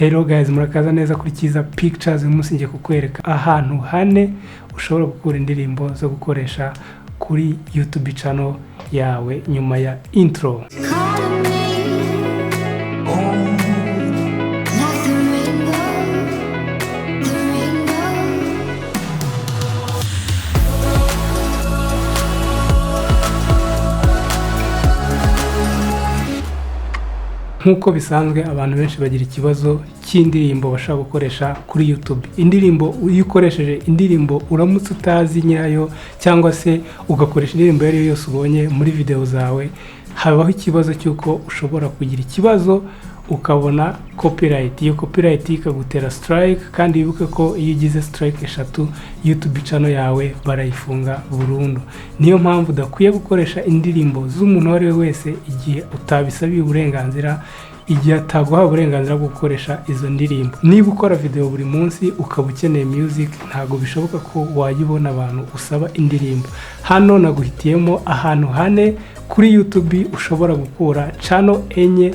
Hello guys, murakaza neza kuri Cyiza Pictures. Uyu munsi ngiye kukwereka ahantu hane ushobora gukura indirimbo zo gukoresha kuri YouTube channel yawe nyuma ya intro. Calling me like the rainbow, the rainbow. Nk'uko bisanzwe, abantu benshi bagira ikibazo cy'indirimbo bashobora gukoresha kuri YouTube. Indirimbo, iyo ukoresheje indirimbo uramutse utazi nyirayo cyangwa se ugakoresha indirimbo iyo ari yo yose ubonye muri videwo zawe, habaho ikibazo cy'uko ushobora kugira ikibazo ukabona copyright. Iyo copyright ikagutera strike, kandi wibuke ko iyo ugize strike eshatu, YouTube channel yawe barayifunga burundu. Niyo mpamvu udakwiye gukoresha indirimbo z'umuntu uwo ari we wese igihe utabisabiye uburenganzira, igihe ataguha uburenganzira bwo gukoresha izo ndirimbo. Niba ukora video buri munsi ukaba ukeneye music, ntabwo bishoboka ko wayibona abantu usaba indirimbo. Hano naguhitiyemo ahantu hane kuri YouTube ushobora gukura, channel enye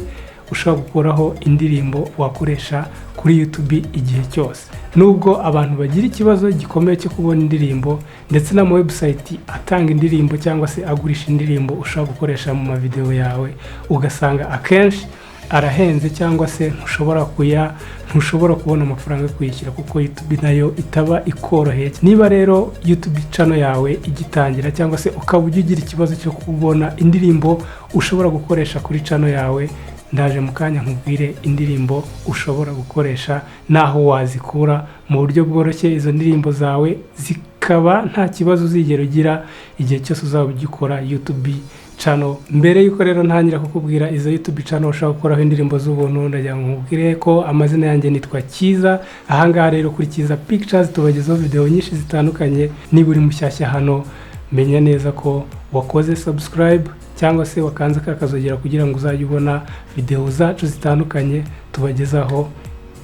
ushobora gukuraho indirimbo wakoresha kuri YouTube igihe cyose. Nubwo abantu bagira ikibazo gikomeye cyo kubona indirimbo, ndetse n'ama website atanga indirimbo cyangwa se agurisha indirimbo ushobora gukoresha mu mavideo yawe, ugasanga akenshi arahenze cyangwa se ntushobora kubona amafaranga yo kuyishyura, kuko YouTube nayo itaba ikoroheye. Niba rero YouTube channel yawe igitangira cyangwa se ukaba ujya ugira ikibazo cyo kubona indirimbo ushobora gukoresha kuri channel yawe, ndaje mu kanya nkubwire indirimbo ushobora gukoresha n'aho wazikura mu buryo bworoshye, izo ndirimbo zawe zikaba nta kibazo uzigera ugira igihe cyose uzaba ugikora YouTube channel. Mbere y'uko rero ntangira kukubwira izo YouTube channel ushobora gukoraho indirimbo z'ubuntu, ndagira ngo nkubwire ko amazina yanjye nitwa Cyiza. Ahangaha rero kuri Cyiza Pictures tubagezaho video nyinshi zitandukanye. Niba uri mushyashya hano, menya neza ko wakoze subscribe cyangwa se wakanze kakazogera kugira ngo uzajye ubona video zacu zitandukanye tubagezaho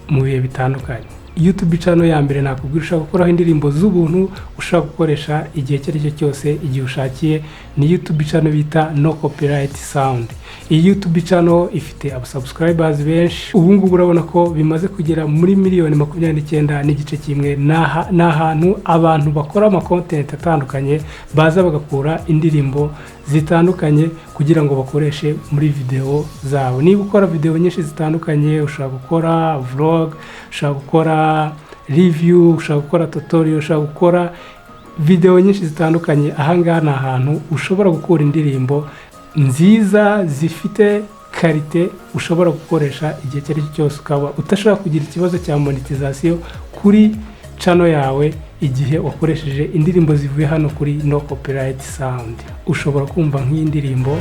mu bihe bitandukanye. YouTube channel ya mbere nakubwira ushobora gukuraho indirimbo z'ubuntu ushobora gukoresha igihe icyo ari cyo cyose, igihe ushakiye, ni YouTube channel bita No Copyright Sound. Iyi YouTube channel ifite abasubscribers benshi. Ubu ngubu urabona ko bimaze kugera muri miliyoni 29.1. Ni ahantu abantu bakora ama content atandukanye baza bagakura indirimbo zitandukanye kugira ngo bakoreshe muri video zabo. Niba ukora video nyinshi zitandukanye, ushobora gukora vlog, ushobora gukora review, ushobora gukora tutorial, ushobora gukora video nyinshi zitandukanye, ahangaha ni ahantu ushobora gukura indirimbo nziza zifite qualité ushobora gukoresha igihe icyo ari cyo cyose, ukaba udashobora kugira ikibazo cya monetization kuri channel yawe igihe wakoresheje indirimbo zivuye hano kuri No Copyright Sound. Ushobora kumva nk'iyi ndirimbo.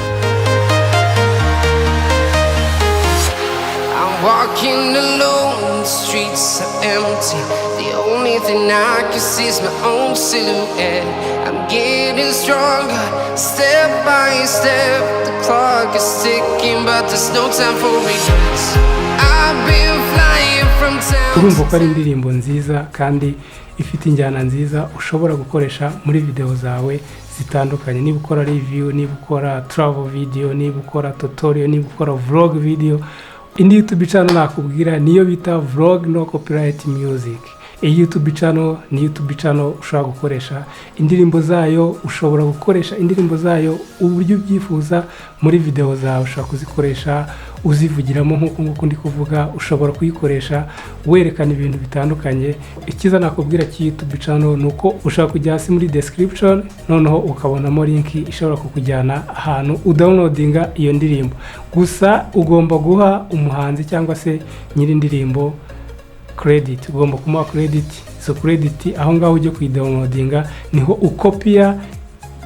I'm walking alone, the streets are empty. The only thing I can see is my own silhouette. I'm getting stronger, step by step. The clock is ticking, but there's no time for regrets. I've been flying from town Urumva to ko ari indirimbo nziza kandi ifite injyana nziza ushobora gukoresha muri video zawe zitandukanye. Niba ukora review, niba ukora travel video, niba ukora tutorial, niba ukora vlog video. Indi YouTube channel nakubwira niyo bita Vlog No Copyright Music. Iyi YouTube channel ni YouTube channel ushobora gukoresha indirimbo zayo. Ushobora gukoresha indirimbo zayo uburyo ubyifuza muri video zawe. Ushobora kuzikoresha uzivugiramo nk'uku nguku ndi kuvuga, ushobora kuyikoresha werekana ibintu bitandukanye. Icyiza nakubwira cy'iyi YouTube channel ni uko ushobora kujya hasi muri description, noneho ukabonamo link ishobora kukujyana ahantu udownloadinga iyo ndirimbo. Gusa ugomba guha umuhanzi cyangwa se nyiri indirimbo credit, ugomba kumuha credit. Izo credit, aho ngaho ujya kuyidownloadinga niho ukopiya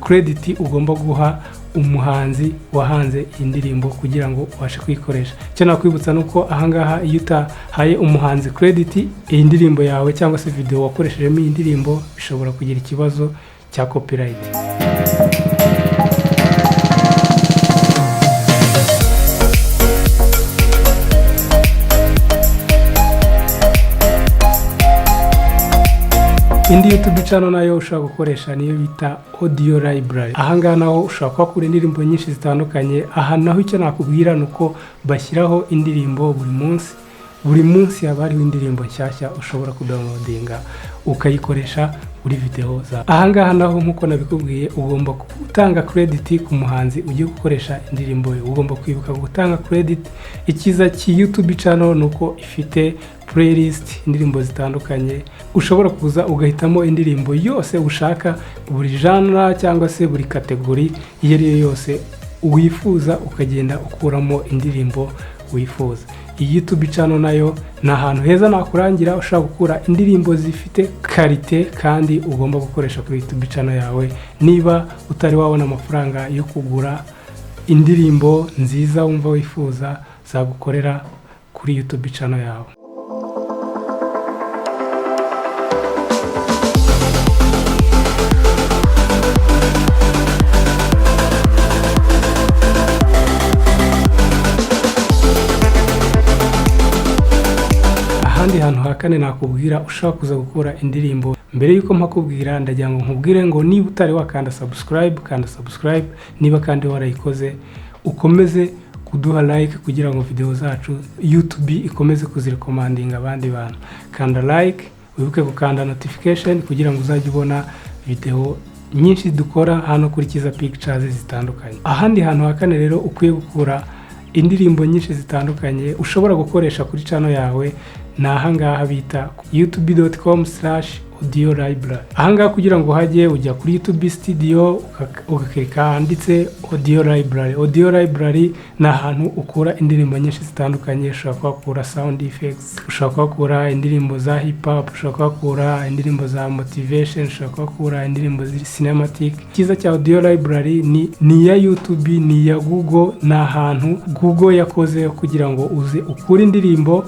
credit ugomba guha umuhanzi wahanze iyi ndirimbo kugira ngo ubashe kuyikoresha. Icyo nakwibutsa ni uko ahangaha iyo utahaye umuhanzi credit, iyi ndirimbo yawe cyangwa se video wakoreshejemo iyi ndirimbo bishobora kugira ikibazo cya copyright. Indi YouTube channel nayo ushobora gukoresha niyo bita Audio Library. Ahangaha naho ushobora kuhakura indirimbo nyinshi zitandukanye. Aha naho icyo nakubwira ni uko bashyiraho indirimbo buri munsi. Buri munsi haba hariho indirimbo nshyashya ushobora kudownloadinga ukayikoresha kuri videwo zawe. Ahangaha naho, nk'uko nabikubwiye, ugomba gutanga credit ku muhanzi ugiye gukoresha indirimbo ye. Ugomba kwibuka gutanga credit. Icyiza cy'i YouTube channel ni uko ifite playlist, indirimbo zitandukanye. Ushobora kuza ugahitamo indirimbo yose ushaka, buri genre cyangwa se buri category iyo ari yo yose wifuza, ukagenda ukuramo indirimbo wifuza. Iyi YouTube channel nayo ni ahantu heza nakurangira ushobora gukura indirimbo zifite qualité kandi ugomba gukoresha kuri YouTube channel yawe, niba utari wabona amafaranga yo kugura indirimbo nziza wumva wifuza zagukorera kuri YouTube channel yawe. Ahandi hantu ha kane nakubwira ushobora kuza gukura indirimbo, mbere y'uko mpakubwira, ndagira ngo nkubwire ngo niba utari wakanda subscribe, kanda subscribe. Niba kandi warayikoze, ukomeze kuduha like kugira ngo video zacu YouTube ikomeze kuzirecommendinga abandi bantu. Kanda like, wibuke gukanda notification kugira ngo uzajye ubona video nyinshi dukora hano kuri Kiza Pictures zitandukanye. Ahandi hantu ha kane rero ukwiye gukura indirimbo nyinshi zitandukanye ushobora gukoresha kuri channel yawe ni ahangaha bita youtube.com/audio library. Ahangaha kugira ngo uhajye, ujya kuri YouTube Studio, ugakirika ahanditse audio library. Audio library ni ahantu ukura indirimbo nyinshi zitandukanye. Ushobora kuhakura sound effects, ushobora kuhakura indirimbo za hip hop, ushobora kuhakura indirimbo za motivation, ushobora kuhakura indirimbo ziri cinematic. Icyiza cya audio library ni iya YouTube, ni iya Google, ni ahantu Google yakoze kugira ngo uze ukure indirimbo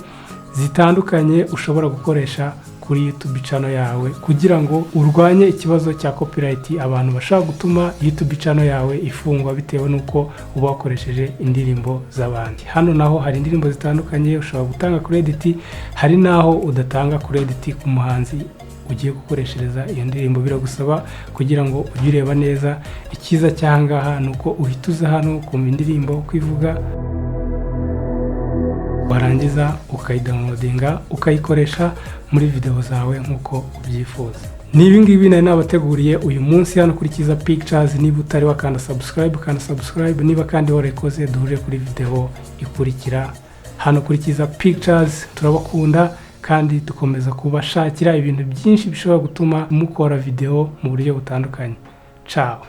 zitandukanye ushobora gukoresha kuri YouTube channel yawe, kugira ngo urwanye ikibazo cya copyright, abantu bashobora gutuma YouTube channel yawe ifungwa bitewe n'uko uba wakoresheje indirimbo z'abandi. Hano naho hari indirimbo zitandukanye ushobora gutanga credit, hari n'aho udatanga credit ku muhanzi ugiye gukoreshereza iyo ndirimbo. Biragusaba kugira ngo ujye ureba neza. Icyiza cy'ahangaha ni uko uhita uza hano ukumva indirimbo uko ivuga, warangiza ukayidownloadinga, ukayikoresha muri videwo zawe nk'uko ubyifuza. Ni ibi ngibi nari nabateguriye uyu munsi hano kuri Kiza Pictures. Niba utari wakanda subscribe, kanda subscribe. Niba kandi warayikoze, duhure kuri videwo ikurikira hano kuri Kiza Pictures. Turabakunda kandi dukomeza kubashakira ibintu byinshi bishobora gutuma mukora videwo mu buryo butandukanye. Ciao.